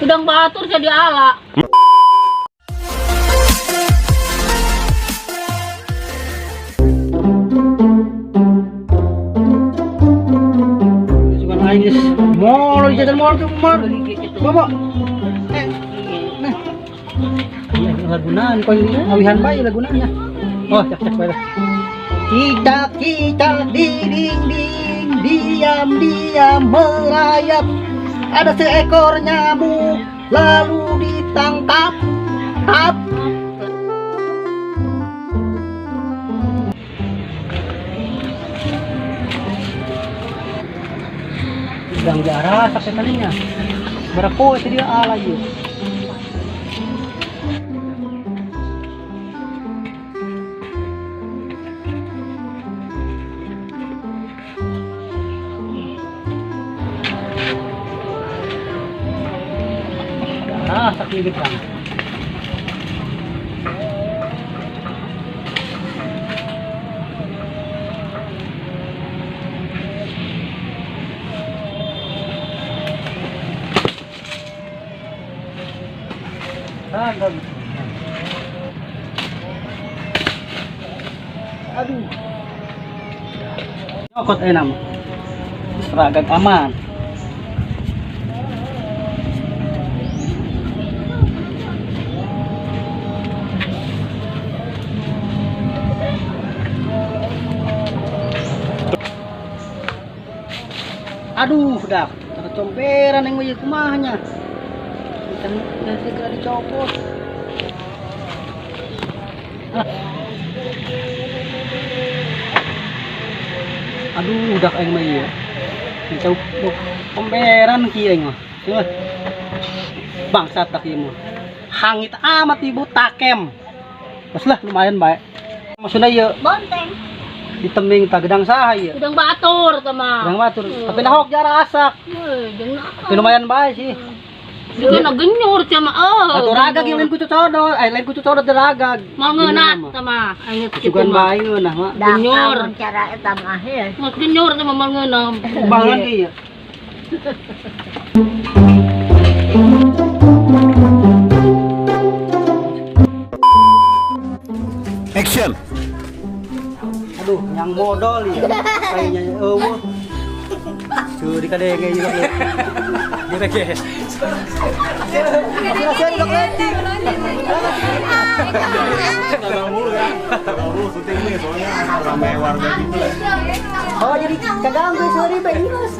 Gedang batur jadi ala. Sugan aing geus molor jajan molor tuh molor. Bawa. Eh, nah. Iya, lagunan kau ngawihan bae lagunan ya. Oh, cak cak bae lah. Cicak-cicak di dinding, diam-diam merayap. Ada seekor nyamuk lalu ditangkap. Tap. Gedang jarah sakit tadinya. Berapa itu dia ala ieu. Ah, sakit gedang. Ragam. Aduh. Nyokot enak mah. Seragam aman. Aduh, dah tercomberan yang mau kumahnya. Dan segera dicopot. Aduh, dah aing mah ieu. Dicopot comberan kieu aing mah. Seuh. Bangsat tak ieu mah. Hangit amat ibu takem. Terus lah lumayan bae. Maksudna ieu Bonteng. Diteming ta gedang saha ieu? Gedang batur teh mah. Gedang batur. Tapi nahok jara asak. Heuh, jeung Tapi lumayan bae sih. Juga na genyur sia mah. Oh. Atuh ragag yang lain ku cocodot, eh lain ku cocodot teh ragag. Mau ngeunah teh mah. Aing kitu Sugan mah. bae ngeunah mah. Genyur. Cara eta mah ya. Geus genyur teh mah mal ngeunah. Baheula ge ieu. Action. Aduh, yang modal ya. Kayaknya eueuh. Curi kadenge ieu. Dire ge. Gagal mulu ya. Gagal mulu syuting nih soalnya ramai warga gitu. Oh, jadi kaganggu sorry bae Mas.